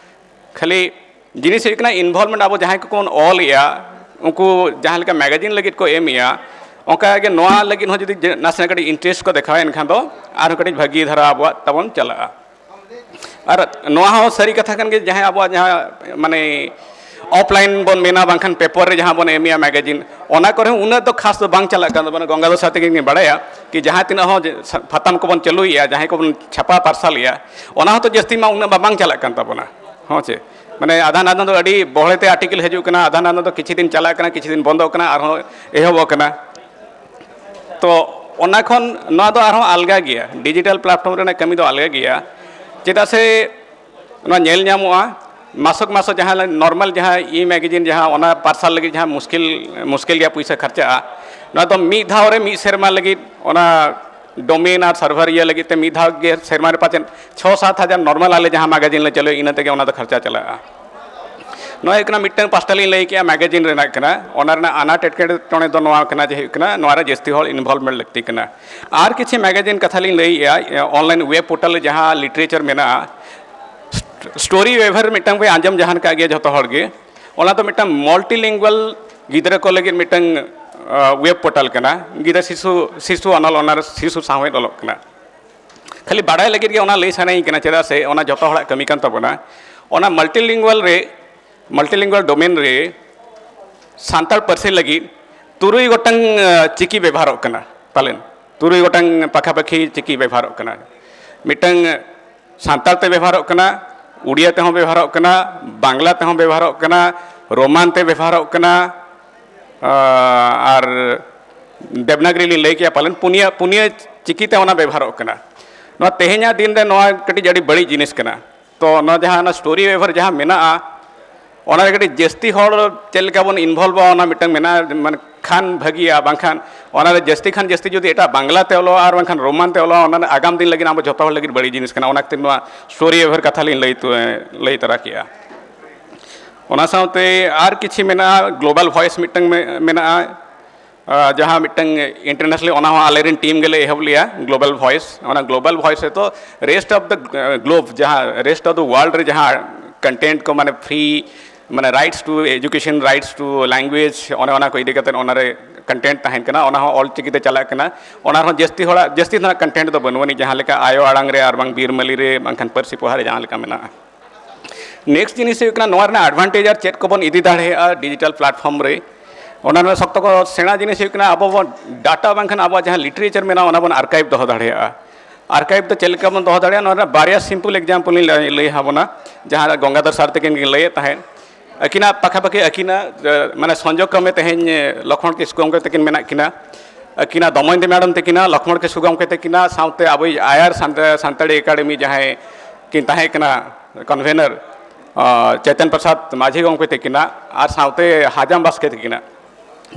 ᱠᱷᱟᱹᱞᱤ ᱡᱤᱱᱤᱥ ᱦᱩᱭᱩᱜ ᱠᱟᱱᱟ involvement, ᱟᱵᱚ ᱡᱟᱦᱟᱸᱭ ᱠᱚᱵᱚᱱ ᱚᱞ ᱮᱜᱼᱟ, ᱩᱱᱠᱩ ᱡᱟᱦᱟᱸ ᱞᱮᱠᱟ magazine ᱞᱟᱹᱜᱤᱫ ᱠᱚ ᱮᱢ ᱮᱜᱼᱟ, ᱚᱱᱠᱟ ᱜᱮ ᱱᱚᱣᱟ ᱞᱟᱹᱜᱤᱫ ᱦᱚᱸ ᱡᱩᱫᱤ ᱡᱮ-, ᱱᱟᱥᱮᱱᱟᱜ ᱠᱟᱹᱴᱤᱡ interest ᱠᱚ ᱫᱮᱠᱷᱟᱣᱟ, ᱮᱱᱠᱷᱟᱱ ᱫᱚ ᱟᱨᱦᱚᱸ ᱠᱟᱹᱴᱤᱡ ᱵᱷᱟᱹᱜᱤ ᱫᱷᱟᱨᱟ ᱟᱵᱚᱣᱟᱜ ᱛᱟᱵᱚᱱ ᱪᱟᱞᱟᱜᱼᱟ᱾ ᱟᱨ ᱱᱚᱣᱟ ᱦᱚᱸ ᱥᱟᱹᱨᱤ ᱠᱟᱛᱷᱟ ᱠᱟᱱ ᱜᱮ, ᱡᱟᱦᱟᱸᱭ ᱟᱵᱚᱣᱟᱜ ᱡᱟᱦᱟᱸ, ᱢᱟᱱᱮ, offline ᱵᱚᱱ ᱢᱮᱱᱟ, ᱵᱟᱝᱠᱷᱟᱱ paper ᱨᱮ ᱡᱟᱦᱟᱸ ᱵᱚᱱ ᱮᱢᱮᱜᱼᱟ magazine, ᱚᱱᱟ ᱠᱚᱨᱮ ᱦᱚᱸ ᱩᱱᱟᱹᱜ ᱫᱚ ᱠᱷᱟᱥ ᱫᱚ ᱵᱟᱝ ᱪᱟᱞᱟᱜ ᱠᱟᱱ ᱛᱟᱵᱚᱱᱟ᱾ ᱜᱚᱝᱜᱟᱫᱷᱚᱨ ᱥᱟᱶᱛᱮ ᱜᱮᱧ ᱵᱟᱲᱟᱭᱟ ᱠᱤ ᱡᱟᱦᱟᱸ ᱛᱤᱱᱟᱹᱜ ᱦᱚᱸ ᱡᱮ ᱥᱟ-, ᱯᱟᱛᱷᱟᱢ ᱠᱚᱵᱚᱱ ᱪᱟᱹᱞᱩᱭᱮᱜᱼᱟ, ᱡᱟᱦᱟᱸᱭ ᱠᱚᱵᱚᱱ ᱪᱷᱟᱯᱟ ᱯᱟᱨᱥᱟᱞᱮᱜᱼᱟ, ᱚᱱᱟ ᱦᱚᱸᱛᱚ ᱡᱟᱹᱥᱛᱤ ᱢᱟ ᱩᱱᱟᱹᱜ ᱢᱟ ᱵᱟᱝ ᱪᱟᱞᱟᱜ ᱠᱟᱱ ᱛᱟᱵᱚᱱᱟ᱾ ᱦᱚᱸ ᱪᱮ? ᱢᱟᱱᱮ ᱟᱫᱷᱟᱱ ᱟᱫᱷᱟᱱ ᱫᱚ ᱟᱹᱰᱤ ᱵᱚᱦᱲᱮ ᱛᱮ article ᱦᱤᱡᱩᱜ ᱠᱟᱱᱟ, ᱟᱫᱷᱟᱱ ᱟᱫᱷᱟᱱ ᱫᱚ ᱠᱤᱪᱷᱩ ᱫᱤᱱ ᱪᱟᱞᱟᱜ ᱠᱟᱱᱟ, ᱠᱤᱪᱷᱩ ᱫᱤᱱ ᱵᱚᱱᱫᱚᱜ ᱠᱟᱱᱟ, ᱟᱨᱦᱚᱸ ᱮᱦᱚᱵᱚᱜ ᱠᱟᱱᱟ᱾ ᱛᱚ ᱚᱱᱟ ᱠᱷᱚᱱ ᱱᱚᱣᱟ ᱫᱚ ᱟᱨᱦᱚᱸ ᱟᱞᱜᱟ ᱜᱮᱭᱟ, digital platform ᱨᱮᱱᱟᱜ ᱠᱟᱹᱢᱤ ᱫᱚ ᱟᱞᱜᱟ ᱜᱮᱭᱟ᱾ ᱪᱮᱫᱟᱜ ᱥᱮ ᱱᱚᱣᱟ ᱧᱮᱞ ᱧᱟᱢᱚᱜᱼᱟ, ᱢᱟᱥᱚᱠ ᱢᱟᱥᱚᱠ ᱡᱟᱦᱟᱸ normal ᱡᱟᱦᱟᱸ e-magazine, ᱡᱟᱦᱟᱸ ᱚᱱᱟ ᱯᱟᱨᱥᱟᱞ ᱞᱟᱹᱜᱤᱫ ᱡᱟᱦᱟᱸ ᱢᱩᱥᱠᱤᱞ, ᱢᱩᱥᱠᱤᱞ ᱜᱮᱭᱟ, ᱯᱩᱭᱥᱟᱹ ᱠᱷᱚᱨᱪᱟᱜᱼᱟ, ᱱᱚᱣᱟ ᱫᱚ ᱢᱤᱫ ᱫᱷᱟᱣ ᱨᱮ ᱢᱤᱫ ᱥᱮᱨᱢᱟ ᱞᱟᱹᱜᱤᱫ ᱚᱱᱟ domain ᱟᱨ server ᱤᱭᱟᱹ ᱞᱟᱹᱜᱤᱫ ᱛᱮ ᱢᱤᱫ ᱫᱷᱟᱣ ᱜᱮ ᱥᱮᱨᱢᱟ ᱨᱮ ᱯᱟᱪᱮᱫ ᱪᱷᱚ ᱥᱟᱛ ᱦᱟᱡᱟᱨ normal ᱟᱞᱮ ᱡᱟᱦᱟᱸ magazine ᱞᱮ ᱪᱟᱹᱞᱩᱭᱟ, ᱤᱱᱟᱹ ᱛᱮᱜᱮ ᱚᱱᱟ ᱫᱚ ᱠᱷᱚᱨᱪᱟ ᱪᱟᱞᱟᱜᱼᱟ᱾ ᱱᱚᱣᱟ ᱦᱩᱭᱩᱜ ᱠᱟᱱᱟ ᱢᱤᱫᱴᱟᱝ ᱯᱟᱥᱴᱟ ᱞᱤᱧ ᱞᱟᱹᱭ ᱠᱮᱜᱼᱟ, ᱢᱮᱜᱟᱡᱤᱱ ᱨᱮᱱᱟᱜ ᱠᱟᱱᱟ᱾ ᱚᱱᱟ ᱨᱮᱱᱟᱜ ᱟᱱᱟᱴ ᱮᱴᱠᱮᱴᱚᱬᱮ ᱫᱚ ᱱᱚᱣᱟ ᱠᱟᱱᱟ ᱡᱮ ᱦᱩᱭᱩᱜ ᱠᱟᱱᱟ ᱱᱚᱣᱟ ᱨᱮ ᱡᱟᱹᱥᱛᱤ ᱦᱚᱲ ᱤᱱᱵᱷᱚᱞᱵᱷᱢᱮᱱᱴ ᱞᱟᱹᱠᱛᱤ ᱠᱟᱱᱟ᱾ ᱟᱨ ᱠᱤᱪᱷᱩ ᱢᱮᱜᱟᱡᱤᱱ ᱠᱟᱛᱷᱟ ᱞᱤᱧ ᱞᱟᱹᱭᱮᱜᱼᱟ, ᱚᱱᱞᱟᱭᱤᱱ ᱣᱮᱵ ᱯᱳᱨᱴᱟᱞ ᱨᱮ ᱡᱟᱦᱟᱸ ᱞᱤᱴᱟᱨᱮᱪᱟᱨ ᱢᱮᱱᱟᱜᱼᱟ, ᱥᱴᱳᱨᱤ ᱣᱮᱵᱷᱟᱨ ᱢᱤᱫᱴᱟᱝ ᱯᱮ ᱟᱸᱡᱚᱢ ᱡᱟᱦᱟᱱ ᱠᱟᱜ ᱜᱮᱭᱟ ᱡᱷᱚᱛᱚ ᱦᱚᱲ ᱜᱮ᱾ ᱚᱱᱟ ᱫᱚ ᱢᱤᱫᱴᱟᱝ ᱢᱟᱞᱴᱤᱞᱤᱝᱜᱩᱣᱟᱞ ᱜᱤᱫᱽᱨᱟᱹ ᱠᱚ ᱞᱟᱹᱜᱤᱫ ᱢᱤᱫᱴᱟᱝ ᱣᱮᱵ ᱯᱳᱨᱴᱟᱞ ᱠᱟᱱᱟ᱾ ᱜᱤᱫᱽᱨᱟᱹ ᱥᱤᱥᱩ ᱥᱤᱥᱩ ᱚᱱᱚᱞ, ᱚᱱᱟ ᱥᱤᱥᱩ ᱥᱟᱶᱦᱮᱫ ᱚᱞᱚᱜ ᱠᱟᱱᱟ᱾ ᱠᱷᱟᱹᱞᱤ ᱵᱟᱲᱟᱭ ᱞᱟᱹᱜᱤᱫ ᱜᱮ ᱚᱱᱟ ᱞᱟᱹᱭ ᱥᱟᱱᱟᱧ ᱠᱟᱱᱟ, ᱪᱮᱫᱟᱜ ᱥᱮ ᱚᱱᱟ ᱡᱷᱚᱛᱚ ᱦᱚᱲᱟᱜ ᱠᱟᱹᱢᱤ ᱠᱟᱱ ᱛᱟᱵᱚᱱᱟ᱾ ᱚᱱᱟ ᱢᱟᱞᱴᱤᱞᱤᱝᱜᱩᱣᱟᱞ ᱨᱮ, ᱢᱟᱞᱴᱤᱞᱤᱝᱜᱩᱣᱟᱞ ᱰᱳᱢᱮᱱ ᱨᱮ ᱥᱟᱱᱛᱟᱲ ᱯᱟᱹᱨᱥᱤ ᱞᱟᱹᱜᱤᱫ ᱛᱩᱨᱩᱭ ᱜᱚᱴᱟᱝ ᱪᱤᱠᱤ ᱵᱮᱵᱚᱦᱟᱨᱚᱜ ᱠᱟᱱᱟ᱾ ᱯᱟᱞᱮᱱ ᱛᱩᱨᱩᱭ ᱜᱚᱴᱟᱝ ᱯᱟᱠᱷᱟᱯᱟᱹᱠᱷᱤ ᱪᱤᱠᱤ ᱵᱮᱵᱚᱦᱟᱨᱚᱜ ᱠᱟᱱᱟ᱾ ᱢᱤᱫᱴᱟᱝ ᱥᱟᱱᱛᱟᱲ ᱛᱮ ᱵᱮᱵᱚᱦᱟᱨᱚᱜ ᱠᱟᱱᱟ, ᱩᱲᱤᱭᱟ ᱛᱮᱦᱚᱸ ᱵᱮᱵᱚᱦᱟᱨᱚᱜ ᱠᱟᱱᱟ, ᱵᱟᱝᱞᱟ ᱛᱮᱦᱚᱸ ᱵᱮᱵᱚᱦᱟᱨᱚᱜ ᱠᱟᱱᱟ, ᱨᱳᱢᱟᱱ ᱛᱮ ᱵᱮᱵᱚᱦᱟᱨᱚᱜ ᱠᱟᱱᱟ, ᱟᱨ ᱫᱮᱵᱽᱱᱟᱜᱽᱨᱤ ᱞᱤᱧ ᱞᱟᱹᱭ ᱠᱮᱜᱼᱟ, ᱯᱟᱞᱮᱱ ᱯᱩᱱᱭᱟᱹ ᱯᱩᱱᱭᱟᱹ ᱪᱤᱠᱤ ᱛᱮ ᱚᱱᱟ ᱵᱮᱵᱚᱦᱟᱨᱚᱜ ᱠᱟᱱᱟ᱾ ᱱᱚᱣᱟ ᱛᱮᱦᱮᱧᱟᱜ ᱫᱤᱱ ᱨᱮ ᱱᱚᱣᱟ ᱠᱟᱹᱴᱤᱡ ᱟᱹᱰᱤ ᱵᱟᱹᱲᱤᱡ ᱡᱤᱱᱤᱥ ᱠᱟᱱᱟ᱾ ᱛᱚ ᱱᱚᱣᱟ ᱡᱟᱦᱟᱸ ᱚᱱᱟ ᱥᱴᱳᱨᱤ ᱣᱮᱵᱷᱟᱨ ᱡᱟᱦᱟᱸ ᱢᱮᱱᱟᱜᱼᱟ, ᱚᱱᱟ ᱨᱮ ᱠᱟᱹᱴᱤᱡ ᱡᱟᱹᱥᱛᱤ ᱦᱚᱲ ᱪᱮᱫ ᱞᱮᱠᱟ ᱵᱚᱱ ᱤᱱᱵᱷᱚᱞᱵᱷᱚᱜᱼᱟ, ᱚᱱᱟ ᱢᱤᱫᱴᱟᱝ ᱢᱮᱱᱟᱜᱼᱟ, ᱢᱟᱱᱮ ᱠᱷᱟᱱ ᱵᱷᱟᱹᱜᱤᱭᱟ, ᱵᱟᱝᱠᱷᱟᱱ ᱚᱱᱟ ᱨᱮ ᱡᱟᱹᱥᱛᱤ ᱠᱷᱟᱱ ᱡᱟᱹᱥᱛᱤ ᱡᱩᱫᱤ ᱮᱴᱟᱜ ᱵᱟᱝᱞᱟ ᱛᱮ ᱚᱞᱚᱜᱼᱟ ᱟᱨ ᱵᱟᱝᱠᱷᱟᱱ ᱨᱳᱢᱟᱱ ᱛᱮ ᱚᱞᱚᱜᱼᱟ, ᱚᱱᱟ ᱨᱮ ᱟᱜᱟᱢ ᱫᱤᱱ ᱞᱟᱹᱜᱤᱫ ᱟᱵᱚ ᱡᱷᱚᱛᱚ ᱦᱚᱲ ᱞᱟᱹᱜᱤᱫ ᱵᱟᱹᱲᱤᱡ ᱡᱤᱱᱤᱥ ᱠᱟᱱᱟ᱾ ᱚᱱᱟ ᱠᱷᱟᱹᱛᱤᱨ ᱱᱚᱣᱟ ᱥᱴᱳᱨᱤ ᱣᱮᱵᱷᱟᱨ ᱠᱟᱛᱷᱟ ᱞᱤᱧ ᱞᱟᱹᱭ ᱛᱚ-, ᱞᱟᱹᱭ ᱛᱚᱨᱟ ᱠᱮᱜᱼᱟ᱾ ᱚᱱᱟ ᱥᱟᱶᱛᱮ ᱟᱨ ᱠᱤᱪᱷᱤ ᱢᱮᱱᱟᱜᱼᱟ, ᱜᱞᱳᱵᱟᱞ ᱵᱷᱚᱭᱮᱥ ᱢᱤᱫᱴᱟᱝ ᱢᱮ-, ᱢᱮᱱᱟᱜᱼᱟ, ᱟᱨ ᱡᱟᱦᱟᱸ ᱢᱤᱫᱴᱟᱝ ᱤᱱᱴᱟᱨᱱᱮᱥᱱᱟᱞᱤ, ᱚᱱᱟ ᱦᱚᱸ ᱟᱞᱮᱨᱮᱱ ᱴᱤᱢ ᱜᱮᱞᱮ ᱮᱦᱚᱵ ᱞᱮᱜᱼᱟ, ᱜᱞᱳᱵᱟᱞ ᱵᱷᱚᱭᱮᱥ᱾ ᱚᱱᱟ ᱜᱞᱳᱵᱟᱞ ᱵᱷᱚᱭᱮᱥ ᱨᱮᱫᱚ ᱨᱮᱥᱴ ᱚᱯᱷ ᱫᱟ ᱜᱞᱳᱵ, ᱡᱟᱦᱟᱸ ᱨᱮᱥᱴ ᱚᱯᱷ ᱫᱟ ᱣᱟᱨᱞᱰ ᱨᱮ ᱡᱟᱦᱟᱸ ᱠᱚᱱᱴᱮᱱᱴ ᱠᱚ, ᱢᱟᱱᱮ ᱯᱷᱨᱤ, ᱢᱟᱱᱮ rights two education, rights two language, ᱚᱱᱮ ᱚᱱᱟ ᱠᱚ ᱤᱫᱤ ᱠᱟᱛᱮ ᱚᱱᱟᱨᱮ ᱠᱚᱱᱴᱮᱱᱴ ᱛᱟᱦᱮᱱ ᱠᱟᱱᱟ, ᱚᱱᱟ ᱦᱚᱸ ᱚᱞ ᱪᱤᱠᱤ ᱛᱮ ᱪᱟᱞᱟᱜ ᱠᱟᱱᱟ᱾ ᱚᱱᱟ ᱨᱮᱦᱚᱸ ᱡᱟᱹᱥᱛᱤ ᱦᱚᱲᱟᱜ, ᱡᱟᱹᱥᱛᱤ ᱫᱷᱟᱨᱟ ᱠᱚᱱᱴᱮᱱᱴ ᱫᱚ ᱵᱟᱹᱱᱩᱜ ᱟᱹᱱᱤᱡ, ᱡᱟᱦᱟᱸ ᱞᱮᱠᱟ ᱟᱭᱳ ᱟᱲᱟᱝ ᱨᱮ ᱟᱨ ᱵᱟᱝ ᱵᱤᱨᱢᱟᱹᱞᱤ ᱨᱮ ᱵᱟᱝᱠᱷᱟᱱ ᱯᱟᱹᱨᱥᱤ ᱯᱚᱦᱟ ᱨᱮ ᱡᱟᱦᱟᱸ ᱞᱮᱠᱟ ᱢᱮᱱᱟᱜᱼᱟ᱾ ᱱᱮᱠᱥᱴ ᱡᱤᱱᱤᱥ ᱦᱩᱭᱩᱜ ᱠᱟᱱᱟ, ᱱᱚᱣᱟ ᱨᱮᱱᱟᱜ ᱮᱰᱵᱷᱟᱱᱴᱮᱡᱽ ᱟᱨ ᱪᱮᱫ ᱠᱚᱵᱚᱱ ᱤᱫᱤ ᱫᱟᱲᱮᱭᱟᱜᱼᱟ ᱰᱤᱡᱤᱴᱟᱞ ᱯᱞᱟᱴᱯᱷᱚᱨᱢ ᱨᱮ᱾ ᱚᱱᱟ ᱨᱮᱱᱟᱜ ᱥᱚᱠᱛᱚ ᱠᱚ ᱥᱮᱬᱟ ᱡᱤᱱᱤᱥ ᱦᱩᱭᱩᱜ ᱠᱟᱱᱟ, ᱟᱵᱚ ᱵᱚᱱ ᱰᱟᱴᱟ ᱵᱟᱝᱠᱷᱟᱱ ᱟᱵᱚᱣᱟᱜ ᱡᱟᱦᱟᱸ ᱞᱤᱴᱟᱨᱮᱪᱟᱨ ᱢᱮᱱᱟᱜᱼᱟ, ᱚᱱᱟ ᱵᱚᱱ ᱟᱨᱠᱟᱭᱤᱵᱷ ᱫᱚᱦᱚ ᱫᱟᱲᱮᱭᱟᱜᱼᱟ᱾ ᱟᱨᱠᱟᱭᱤᱵᱷ ᱫᱚ ᱪᱮᱫ ᱞᱮᱠᱟ ᱵᱚᱱ ᱫᱚᱦᱚ ᱫᱟᱲᱮᱭᱟᱜᱼᱟ, ᱱᱚᱣᱟ ᱨᱮᱱᱟᱜ ᱵᱟᱨᱭᱟ ᱥᱤᱢᱯᱚᱞ ᱮᱠᱡᱟᱢᱯᱚᱞ ᱤᱧ ᱞᱟᱹᱭ, ᱞᱟᱹᱭ ᱟᱵᱚᱱᱟ, ᱡᱟᱦᱟᱸ ᱜᱚᱝᱜᱟᱫᱷᱚᱨ ᱥᱟᱨ ᱛᱟᱹᱠᱤᱱ ᱠᱤᱱ ᱞᱟᱹᱭᱮᱫ ᱛᱟᱦᱮᱸᱫ᱾ ᱟᱹᱠᱤᱱᱟᱜ ᱯᱟᱠᱷᱟᱯᱟᱹᱠᱷᱤ ᱟᱹᱠᱤᱱᱟᱜ, ᱮ, ᱢᱟᱱᱮ ᱥᱚᱝᱡᱳᱜᱽ ᱠᱨᱚᱢᱮ ᱛᱮᱦᱮᱧ, ᱮ, ᱞᱚᱠᱷᱢᱚᱬ ᱠᱤᱥᱠᱩ ᱜᱚᱢᱠᱮ ᱛᱟᱹᱠᱤᱱ ᱢᱮᱱᱟᱜ ᱠᱤᱱᱟ, ᱟᱹᱠᱤᱱᱟᱜ ᱫᱚᱢᱚᱭᱚᱱᱛᱤ ᱢᱮᱰᱟᱢ ᱛᱟᱹᱠᱤᱱᱟ, ᱞᱚᱠᱷᱢᱚᱬ ᱠᱤᱥᱠᱩ ᱜᱚᱢᱠᱮ ᱛᱟᱹᱠᱤᱱᱟ, ᱥᱟᱶᱛᱮ ᱟᱵᱚᱭᱤᱡ ᱟᱭᱟᱨ ᱥᱟᱱᱛᱟ-, ᱥᱟᱱᱛᱟᱲᱤ ᱮᱠᱟᱰᱮᱢᱤ ᱡᱟᱦᱟᱸᱭ ᱠᱤᱱ ᱛᱟᱦᱮᱸ ᱠᱟᱱᱟ ᱠᱚᱱᱵᱷᱮᱱᱟᱨ, ᱟ, ᱪᱮᱛᱚᱱ ᱯᱨᱚᱥᱟᱫᱽ ᱢᱟᱹᱡᱷᱤ ᱜᱚᱢᱠᱮ ᱛᱟᱹᱠᱤᱱᱟᱜ, ᱟᱨ ᱥᱟᱶᱛᱮ ᱦᱟᱡᱟᱢ ᱵᱟᱥᱠᱮ ᱛᱟᱹᱠᱤᱱᱟᱜ,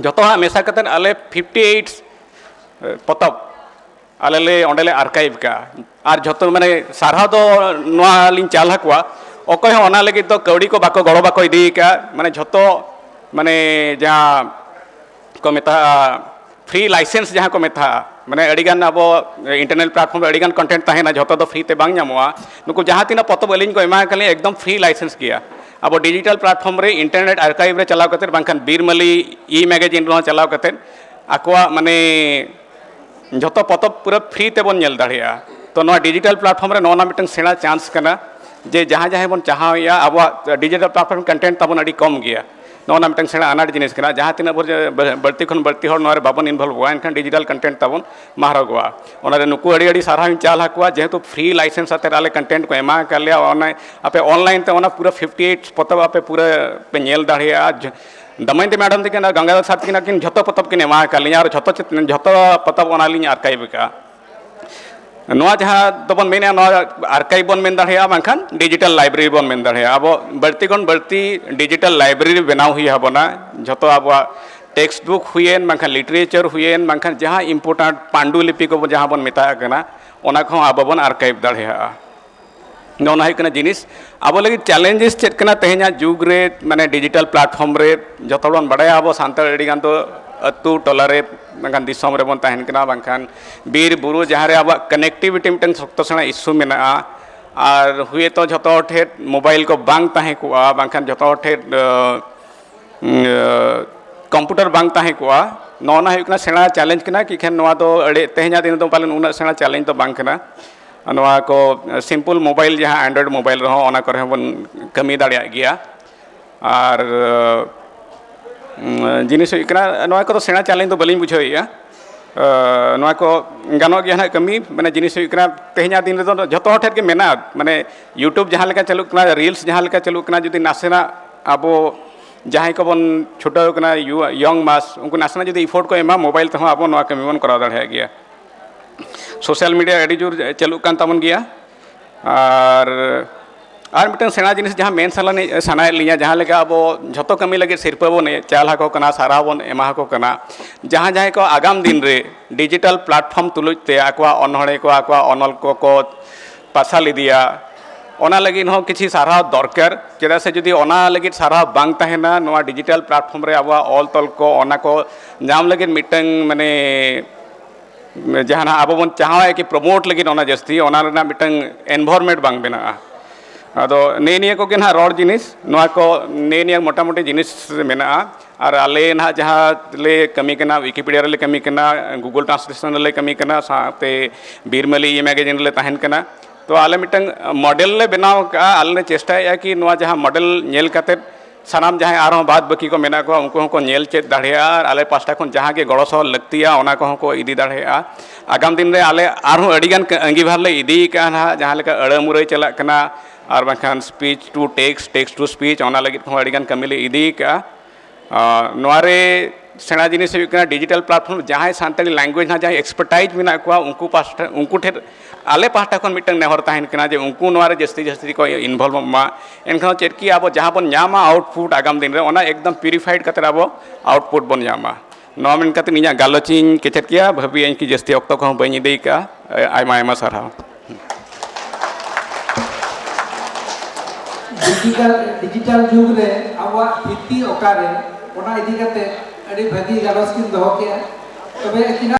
ᱡᱚᱛᱚ ᱦᱟᱸᱜ ᱢᱮᱥᱟ ᱠᱟᱛᱮᱫ ᱟᱞᱮ ᱯᱷᱤᱯᱴᱤ ᱮᱭᱤᱴ ᱯᱚᱛᱚᱵ ᱟᱞᱮ ᱞᱮ ᱚᱸᱰᱮ ᱞᱮ ᱟᱨᱠᱟᱭᱤᱵᱷ ᱠᱟᱜᱼᱟ᱾ ᱟᱨ ᱡᱷᱚᱛᱚ ᱢᱟᱱᱮ ᱥᱟᱨᱦᱟᱣ ᱫᱚ ᱱᱚᱣᱟ ᱞᱤᱧ ᱪᱟᱞ ᱟᱠᱚᱣᱟ, ᱚᱠᱚᱭ ᱦᱚᱸ ᱚᱱᱟ ᱞᱟᱹᱜᱤᱫ ᱫᱚ ᱠᱟᱹᱣᱰᱤ ᱠᱚ ᱵᱟᱠᱚ ᱜᱚᱲᱚ ᱵᱟᱠᱚ ᱤᱫᱤ ᱟᱠᱟᱫᱼᱟ᱾ ᱢᱟᱱᱮ ᱡᱷᱚᱛᱚ ᱢᱟᱱᱮ ᱡᱟᱦᱟᱸ ᱠᱚ ᱢᱮᱛᱟᱜᱼᱟ free license, ᱡᱟᱦᱟᱸ ᱠᱚ ᱢᱮᱛᱟᱜᱼᱟ, ᱢᱟᱱᱮ ᱟᱹᱰᱤᱜᱟᱱ ᱟᱵᱚ internet platform ᱨᱮ ᱟᱹᱰᱤᱜᱟᱱ content ᱛᱟᱦᱮᱱᱟ, ᱡᱷᱚᱛᱚ ᱫᱚ free ᱛᱮ ᱵᱟᱝ ᱧᱟᱢᱚᱜᱼᱟ᱾ ᱱᱩᱠᱩ ᱡᱟᱦᱟᱸ ᱛᱤᱱᱟᱹᱜ ᱯᱚᱛᱚᱵ ᱟᱹᱞᱤᱧ ᱠᱚ ᱮᱢᱟ ᱟᱠᱟᱫ ᱞᱤᱧᱟ ᱮᱠᱫᱚᱢ free license ᱜᱮᱭᱟ᱾ ᱟᱵᱚ digital platform ᱨᱮ internet archive ᱨᱮ ᱪᱟᱞᱟᱣ ᱠᱟᱛᱮᱫ ᱵᱟᱝᱠᱷᱟᱱ ᱵᱤᱨᱢᱟᱹᱞᱤ e-magazine ᱨᱮᱦᱚᱸ ᱪᱟᱞᱟᱣ ᱠᱟᱛᱮᱫ ᱟᱠᱚᱣᱟᱜ ᱢᱟᱱᱮ ᱡᱷᱚᱛᱚ ᱯᱚᱛᱚᱵ ᱯᱩᱨᱟᱹ free ᱛᱮᱵᱚᱱ ᱧᱮᱞ ᱫᱟᱲᱮᱭᱟᱜᱼᱟ᱾ ᱛᱚ ᱱᱚᱣᱟ digital platform ᱨᱮ ᱱᱚᱣᱟ ᱨᱮᱱᱟᱜ ᱢᱤᱫᱴᱟᱝ ᱥᱮᱬᱟ chance ᱠᱟᱱᱟ ᱡᱮ ᱡᱟᱦᱟᱸ ᱡᱟᱦᱟᱸᱭ ᱵᱚᱱ ᱪᱟᱦᱟᱣᱮᱫᱼᱟ ᱟᱵᱚᱣᱟᱜ digital platform content ᱛᱟᱵᱚᱱ ᱟᱹᱰᱤ ᱠᱚᱢ ᱜᱮᱭᱟ᱾ ᱱᱚᱜᱼᱚ ᱱᱟ ᱢᱤᱫᱴᱟᱝ ᱥᱮᱬᱟ ᱟᱱᱟᱴ ᱡᱤᱱᱤᱥ ᱠᱟᱱᱟ᱾ ᱡᱟᱦᱟᱸ ᱛᱤᱱᱟᱹᱜ ᱵᱷᱳᱨ ᱵᱟᱹᱲᱛᱤ ᱠᱷᱚᱱ ᱵᱟᱹᱲᱛᱤ ᱦᱚᱲ ᱱᱚᱣᱟ ᱨᱮ ᱵᱟᱵᱚᱱ involve ᱠᱚᱣᱟ ᱮᱱᱠᱷᱟᱱ digital content ᱛᱟᱵᱚᱱ ᱢᱟᱦᱨᱚᱜᱚᱜᱼᱟ᱾ ᱚᱱᱟᱨᱮ ᱱᱩᱠᱩ ᱟᱹᱰᱤ ᱟᱹᱰᱤ ᱥᱟᱨᱦᱟᱣᱤᱧ ᱪᱟᱞ ᱟᱠᱚᱣᱟ, ᱡᱮᱦᱮᱛᱩ free license ᱟᱛᱮᱫ ᱟᱞᱮ content ᱠᱚ ᱮᱢᱟ ᱟᱠᱟᱫ ᱞᱮᱭᱟ᱾ ᱚᱱᱟ ᱟᱯᱮ online ᱛᱮ ᱚᱱᱟ ᱯᱩᱨᱟᱹ fifty eight ᱯᱚᱛᱚᱵ ᱟᱯᱮ ᱯᱩᱨᱟᱹ ᱯᱮ ᱧᱮᱞ ᱫᱟᱲᱮᱭᱟᱜᱼᱟ᱾ ᱫᱚᱢᱚᱭᱚᱱᱛᱤ madam ᱛᱟᱹᱠᱤᱱ ᱟᱨ ᱜᱟᱝᱜᱟᱫᱷᱚᱨ ᱥᱟᱨ ᱛᱟᱹᱠᱤᱱ ᱟᱹᱠᱤᱱ ᱡᱷᱚᱛᱚ ᱯᱚᱛᱚᱵ ᱠᱤᱱ ᱮᱢᱟ ᱟᱠᱟᱫ ᱞᱤᱧᱟ ᱟᱨ ᱡᱷᱚᱛᱚ ᱪᱮᱛ-, ᱡᱷᱚᱛᱚ ᱯᱚᱛᱚᱵ ᱚᱱᱟ ᱞᱤᱧ archive ᱟᱠᱟᱫᱼᱟ᱾ ᱱᱚᱣᱟ ᱡᱟᱦᱟᱸ ᱫᱚᱵᱚᱱ ᱢᱮᱱᱮᱫᱼᱟ, ᱱᱚᱣᱟ archive ᱵᱚᱱ ᱢᱮᱱ ᱫᱟᱲᱮᱭᱟᱜᱼᱟ, ᱵᱟᱝᱠᱷᱟᱱ digital library ᱵᱚᱱ ᱢᱮᱱ ᱫᱟᱲᱮᱭᱟᱜᱼᱟ᱾ ᱟᱵᱚ ᱵᱟᱹᱲᱛᱤ ᱠᱷᱚᱱ ᱵᱟᱹᱲᱛᱤ digital library ᱵᱮᱱᱟᱣ ᱦᱩᱭ ᱟᱵᱚᱱᱟ᱾ ᱡᱷᱚᱛᱚ ᱟᱵᱚᱣᱟᱜ text book ᱦᱩᱭᱮᱱ, ᱵᱟᱝᱠᱷᱟᱱ literature ᱦᱩᱭᱮᱱ, ᱵᱟᱝᱠᱷᱟᱱ ᱡᱟᱦᱟᱸ important ᱯᱟᱱᱰᱩᱞᱤᱯᱤ ᱠᱚ ᱡᱟᱦᱟᱸ ᱵᱚᱱ ᱢᱮᱛᱟᱜ ᱠᱟᱱᱟ, ᱚᱱᱟ ᱠᱚᱦᱚᱸ ᱟᱵᱚ ᱵᱚᱱ archive ᱫᱟᱲᱮᱭᱟᱜᱼᱟ᱾ ᱱᱚᱜᱼᱚ ᱱᱟ ᱦᱩᱭᱩᱜ ᱠᱟᱱᱟ ᱡᱤᱱᱤᱥ᱾ ᱟᱵᱚ ᱞᱟᱹᱜᱤᱫ challenges ᱪᱮᱫ ᱠᱟᱱᱟ? ᱛᱮᱦᱮᱧᱟᱜ ᱡᱩᱜᱽ ᱨᱮ, ᱢᱟᱱᱮ, digital platform ᱨᱮ ᱡᱚᱛᱚ ᱦᱚᱲ ᱵᱚᱱ ᱵᱟᱲᱟᱭᱟ, ᱟᱵᱚ ᱥᱟᱱᱛᱟᱲ ᱟᱹᱰᱤ ᱜᱟᱱ ᱫᱚ ᱟᱹᱛᱩ ᱴᱚᱞᱟ ᱨᱮ, ᱵᱟᱝᱠᱷᱟᱱ ᱫᱤᱥᱚᱢ ᱨᱮᱵᱚᱱ ᱛᱟᱦᱮᱱ ᱠᱟᱱᱟ, ᱵᱟᱝᱠᱷᱟᱱ ᱵᱤᱨ ᱵᱩᱨᱩ, ᱡᱟᱦᱟᱸ ᱨᱮ ᱟᱵᱚᱣᱟᱜ connectivity ᱢᱤᱫᱴᱟᱝ ᱥᱚᱠᱛᱚ ᱥᱮᱬᱟ issue ᱢᱮᱱᱟᱜᱼᱟ᱾ ᱟᱨ ᱦᱩᱭᱮᱛᱚ ᱡᱷᱚᱛᱚ ᱦᱚᱲ ᱴᱷᱮᱱ mobile ᱠᱚ ᱵᱟᱝ ᱛᱟᱦᱮᱸ ᱠᱚᱜᱼᱟ, ᱵᱟᱝᱠᱷᱟᱱ ᱡᱷᱚᱛᱚ ᱦᱚᱲ ᱴᱷᱮᱱ, ᱟᱹ, ᱤᱭᱟᱹ, computer ᱵᱟᱝ ᱛᱟᱦᱮᱸ ᱠᱚᱜᱼᱟ᱾ ᱱᱚᱜᱼᱚ ᱱᱟ ᱦᱩᱭᱩᱜ ᱠᱟᱱᱟ ᱥᱮᱬᱟ challenge ᱠᱟᱱᱟ᱾ ᱠᱤ ᱠᱷᱟᱱ ᱱᱚᱣᱟ ᱫᱚ ᱟᱹᱰᱤ, ᱛᱮᱦᱮᱧᱟᱜ ᱫᱤᱱ ᱨᱮᱫᱚ ᱯᱟᱞᱮᱱ ᱩᱱᱟᱹᱜ ᱥᱮᱬᱟ challenge ᱫᱚ ᱵᱟᱝ ᱠᱟᱱᱟ᱾ ᱱᱚᱣᱟ ᱠᱚ simple mobile, ᱡᱟᱦᱟᱸ Android mobile ᱨᱮᱦᱚᱸ, ᱚᱱᱟ ᱠᱚᱨᱮ ᱦᱚᱸ ᱵᱚᱱ ᱠᱟᱹᱢᱤ ᱫᱟᱲᱮᱭᱟᱜ ᱜᱮᱭᱟ᱾ ᱟᱨ, ᱩᱸ, ᱡᱤᱱᱤᱥ ᱦᱩᱭᱩᱜ ᱠᱟᱱᱟ, ᱱᱚᱣᱟ ᱠᱚᱫᱚ ᱥᱮᱬᱟ challenge ᱫᱚ ᱵᱟᱹᱞᱤᱧ ᱵᱩᱡᱷᱟᱹᱣᱮᱫᱼᱟ᱾ ᱟᱸ, ᱱᱚᱣᱟ ᱠᱚ ᱜᱟᱱᱚᱜ ᱜᱮᱭᱟ ᱱᱟᱦᱟᱜ ᱠᱟᱹᱢᱤ, ᱢᱟᱱᱮ, ᱡᱤᱱᱤᱥ ᱦᱩᱭᱩᱜ ᱠᱟᱱᱟ, ᱛᱮᱦᱮᱧᱟᱜ ᱫᱤᱱ ᱨᱮᱫᱚ ᱡᱷᱚᱛᱚ ᱦᱚᱲ ᱴᱷᱮᱱ ᱜᱮ ᱢᱮᱱᱟᱜᱼᱟ᱾ ᱢᱟᱱᱮ, YouTube ᱡᱟᱦᱟᱸ ᱞᱮᱠᱟ ᱪᱟᱹᱞᱩᱜ ᱠᱟᱱᱟ, reels ᱡᱟᱦᱟᱸ ᱞᱮᱠᱟ ᱪᱟᱹᱞᱩᱜ ᱠᱟᱱᱟ, ᱡᱩᱫᱤ ᱱᱟᱥᱮᱱᱟᱜ ᱟᱵᱚ ᱡᱟᱦᱟᱸᱭ ᱠᱚᱵᱚᱱ ᱪᱷᱩᱴᱟᱹᱣ ᱠᱟᱱᱟ, ᱭᱩᱣᱟ-, young mass, ᱩᱱᱠᱩ ᱱᱟᱥᱮᱱᱟᱜ ᱡᱩᱫᱤ effort ᱠᱚ ᱮᱢᱟ, mobile ᱛᱮᱦᱚᱸ ᱟᱵᱚ ᱱᱚᱣᱟ ᱠᱟᱹᱢᱤ ᱵᱚᱱ ᱠᱚᱨᱟᱣ ᱫᱟᱲᱮᱭᱟᱜ ᱜᱮᱭᱟ᱾ Social media ᱟᱹᱰᱤ ᱡᱳᱨ ᱪᱟᱹᱞᱩᱜ ᱠᱟᱱ ᱛᱟᱵᱚᱱ ᱜᱮᱭᱟ᱾ ᱟᱨ, ᱟᱨ ᱢᱤᱫᱴᱟᱝ ᱥᱮᱬᱟ ᱡᱤᱱᱤᱥ ᱡᱟᱦᱟᱸ ᱢᱮᱱ ᱥᱟᱱᱟᱭᱮᱫ, ᱥᱟᱱᱟᱭᱮᱫ ᱞᱤᱧᱟ, ᱡᱟᱦᱟᱸ ᱞᱮᱠᱟ ᱟᱵᱚ ᱡᱷᱚᱛᱚ ᱠᱟᱹᱢᱤ ᱞᱟᱹᱜᱤᱫ ᱥᱤᱨᱯᱟᱹ ᱵᱚᱱ ᱪᱟᱞ ᱟᱠᱚ ᱠᱟᱱᱟ, ᱥᱟᱨᱦᱟᱣ ᱵᱚᱱ ᱮᱢᱟ ᱟᱠᱚ ᱠᱟᱱᱟ, ᱡᱟᱦᱟᱸ ᱡᱟᱦᱟᱸᱭ ᱠᱚ ᱟᱜᱟᱢ ᱫᱤᱱ ᱨᱮ digital platform ᱛᱩᱞᱩᱡ ᱛᱮ ᱟᱠᱚᱣᱟᱜ ᱚᱱᱚᱬᱦᱮ ᱠᱚ, ᱟᱠᱚᱣᱟᱜ ᱚᱱᱚᱞ ᱠᱚᱠᱚ ᱯᱟᱨᱥᱟᱞ ᱤᱫᱤᱭᱟ, ᱚᱱᱟ ᱞᱟᱹᱜᱤᱫ ᱦᱚᱸ ᱠᱤᱪᱷᱤ ᱥᱟᱨᱦᱟᱣ ᱫᱚᱨᱠᱟᱨ, ᱪᱮᱫᱟᱜ ᱥᱮ ᱡᱩᱫᱤ ᱚᱱᱟ ᱞᱟᱹᱜᱤᱫ ᱥᱟᱨᱦᱟᱣ ᱵᱟᱝ ᱛᱟᱦᱮᱱᱟ, ᱱᱚᱣᱟ ᱰᱤᱡᱤᱴᱟᱞ ᱯᱞᱟᱴᱯᱷᱚᱨᱢ ᱨᱮ ᱟᱵᱚᱣᱟᱜ ᱚᱞ ᱛᱚᱞ ᱠᱚ, ᱚᱱᱟ ᱠᱚ ᱧᱟᱢ ᱞᱟᱹᱜᱤᱫ ᱢᱤᱫᱴᱟᱝ, ᱢᱟᱱᱮ, ᱡᱟᱦᱟᱱᱟᱜ ᱟᱵᱚ ᱵᱚᱱ ᱪᱟᱦᱟᱣᱟ ᱠᱤ ᱯᱨᱚᱢᱳᱴ ᱞᱟᱹᱜᱤᱫ ᱚᱱᱟ ᱡᱟᱹᱥᱛᱤ, ᱚᱱᱟ ᱨᱮᱱᱟᱜ ᱢᱤᱫᱴᱟᱝ ᱮᱱᱵᱷᱟᱨᱢᱮᱱᱴ ᱵᱟᱝ ᱵᱮᱱᱟᱜᱼᱟ᱾ ᱟᱫᱚ ᱱᱮᱜᱼᱮ ᱱᱤᱭᱟᱹ ᱠᱚᱜᱮ ᱱᱟᱦᱟᱜ ᱨᱚᱲ ᱡᱤᱱᱤᱥ, ᱱᱚᱣᱟ ᱠᱚ ᱱᱮᱜᱼᱮ ᱱᱤᱭᱟᱹ ᱢᱚᱴᱟᱢᱩᱴᱤ ᱡᱤᱱᱤᱥ ᱢᱮᱱᱟᱜᱼᱟ᱾ ᱟᱨ ᱟᱞᱮ ᱱᱟᱦᱟᱜ ᱡᱟᱦᱟᱸ ᱞᱮ ᱠᱟᱹᱢᱤ ᱠᱟᱱᱟ, ᱣᱤᱠᱤᱯᱤᱰᱤᱭᱟ ᱨᱮᱞᱮ ᱠᱟᱹᱢᱤ ᱠᱟᱱᱟ, ᱜᱩᱜᱩᱞ ᱴᱨᱟᱱᱥᱞᱮᱥᱚᱱ ᱨᱮᱞᱮ ᱠᱟᱹᱢᱤ ᱠᱟᱱᱟ, ᱥᱟᱶᱛᱮ ᱵᱤᱨᱢᱟᱹᱞᱤ ᱤ ᱢᱮᱜᱟᱡᱤᱱ ᱨᱮᱞᱮ ᱛᱟᱦᱮᱱ ᱠᱟᱱᱟ᱾ ᱛᱚ ᱟᱞᱮ ᱢᱤᱫᱴᱟᱝ ᱢᱚᱰᱮᱞ ᱞᱮ ᱵᱮᱱᱟᱣ ᱠᱟᱜᱼᱟ᱾ ᱟᱞᱮ ᱞᱮ ᱪᱮᱥᱴᱟᱭᱮᱫᱼᱟ ᱠᱤ ᱱᱚᱣᱟ ᱡᱟᱦᱟᱸ ᱢᱚᱰᱮᱞ ᱧᱮᱞ ᱠᱟᱛᱮᱫ ᱥᱟᱱᱟᱢ ᱡᱟᱦᱟᱸᱭ ᱟᱨᱦᱚᱸ ᱵᱟᱫ ᱵᱟᱹᱠᱤ ᱠᱚ ᱢᱮᱱᱟᱜ ᱠᱚᱣᱟ, ᱩᱱᱠᱩ ᱦᱚᱸᱠᱚ ᱧᱮᱞ ᱪᱮᱫ ᱫᱟᱲᱮᱭᱟᱜᱼᱟ᱾ ᱟᱨ ᱟᱞᱮ ᱯᱟᱥᱴᱟ ᱠᱷᱚᱱ ᱡᱟᱦᱟᱸ ᱜᱮ ᱜᱚᱲᱚ ᱥᱚᱦᱚᱫ ᱞᱟᱹᱠᱛᱤᱭᱟ, ᱚᱱᱟ ᱠᱚᱦᱚᱸ ᱠᱚ ᱤᱫᱤ ᱫᱟᱲᱮᱭᱟᱜᱼᱟ᱾ ᱟᱜᱟᱢ ᱫᱤᱱ ᱨᱮ ᱟᱞᱮ ᱟᱨᱦᱚᱸ ᱟᱹᱰᱤᱜᱟᱱ ᱠᱟᱹ- ᱟᱺᱜᱤᱵᱷᱟᱨ ᱞᱮ ᱤᱫᱤ ᱠᱟᱜᱼᱟ ᱱᱟᱦᱟᱜ, ᱡᱟᱦᱟᱸ ᱞᱮᱠᱟ ᱟᱹᱲᱟᱹ ᱢᱩᱨᱟᱹᱭ ᱪᱟᱞᱟᱜ ᱠᱟᱱᱟ, ᱟᱨ ᱵᱟᱝᱠᱷᱟᱱ speech two text, text two speech, ᱚᱱᱟ ᱞᱟᱹᱜᱤᱫ ᱠᱚᱦᱚᱸ ᱟᱹᱰᱤᱜᱟᱱ ᱠᱟᱹᱢᱤ ᱞᱮ ᱤᱫᱤ ᱠᱟᱜᱼᱟ᱾ ᱟᱨ ᱱᱚᱣᱟ ᱨᱮ ᱥᱮᱬᱟ ᱡᱤᱱᱤᱥ ᱦᱩᱭᱩᱜ ᱠᱟᱱᱟ, ᱰᱤᱡᱤᱴᱟᱞ ᱯᱞᱟᱴᱯᱷᱚᱨᱢ ᱡᱟᱦᱟᱸᱭ ᱥᱟᱱᱛᱟᱲᱤ ᱞᱮᱝᱜᱩᱭᱮᱡᱽ ᱱᱟᱦᱟᱜ ᱡᱟᱦᱟᱸᱭ ᱮᱠᱥᱯᱟᱨᱴᱟᱭᱤᱡᱽ ᱢᱮᱱᱟᱜ ᱠᱚᱣᱟ, ᱩᱱᱠᱩ ᱯᱟᱥᱴᱟ, ᱩᱱᱠᱩ ᱴᱷᱮᱱ ᱟᱞᱮ ᱯᱟᱦᱴᱟ ᱠᱷᱚᱱ ᱢᱤᱫᱴᱟᱝ ᱱᱮᱦᱚᱨ ᱛᱟᱦᱮᱱ ᱠᱟᱱᱟ ᱡᱮ ᱩᱱᱠᱩ ᱱᱚᱣᱟ ᱨᱮ ᱡᱟᱹᱥᱛᱤ ᱡᱟᱹᱥᱛᱤ ᱠᱚ ᱤᱱᱵᱷᱚᱞᱵᱷᱚᱜ ᱢᱟ᱾ ᱮᱱᱠᱷᱟᱱ ᱪᱮᱫ ᱠᱤ ᱟᱵᱚ ᱡᱟᱦᱟᱸ ᱵᱚᱱ ᱧᱟᱢᱟ ᱟᱣᱩᱴᱯᱩᱴ ᱟᱜᱟᱢ ᱫᱤᱱ ᱨᱮ, ᱚᱱᱟ ᱮᱠᱫᱚᱢ ᱯᱤᱭᱩᱨᱤᱯᱷᱟᱭᱤᱰ ᱠᱟᱛᱮ ᱟᱵᱚ ᱟᱣᱩᱴᱯᱩᱴ ᱵᱚᱱ ᱧᱟᱢᱟ᱾ ᱱᱚᱣᱟ ᱢᱮᱱ ᱠᱟᱛᱮ ᱤᱧᱟᱹᱜ ᱜᱟᱞᱚᱪ ᱤᱧ ᱠᱮᱪᱮᱫ ᱠᱮᱭᱟ, ᱵᱷᱟᱹᱵᱤᱭᱟᱹᱧ ᱠᱤ ᱡᱟᱹᱥᱛᱤ ᱚᱠᱛᱚ ᱠᱚᱦᱚᱸ ᱵᱟᱹᱧ ᱤᱫᱤ ᱠᱟᱜᱼᱟ᱾ ᱟᱭᱢᱟ ᱟᱭᱢᱟ ᱥᱟᱨᱦᱟᱣ᱾ ᱰᱤᱡᱤᱴᱟᱞ, ᱰᱤᱡᱤᱴᱟᱞ ᱡᱩᱜᱽ ᱨᱮ ᱟᱵᱚᱣᱟᱜ ᱛᱷᱤᱛᱤ ᱚᱠᱟᱨᱮ, ᱚᱱᱟ ᱤᱫᱤ ᱠᱟᱛᱮ ᱟᱹᱰᱤ ᱵᱷᱟᱹᱜᱤ ᱜᱟᱞᱚᱪ ᱠᱤᱱ ᱫᱚᱦᱚ ᱠᱮᱜᱼᱟ᱾ ᱛᱚᱵᱮ ᱟᱹᱠᱤᱱᱟᱜ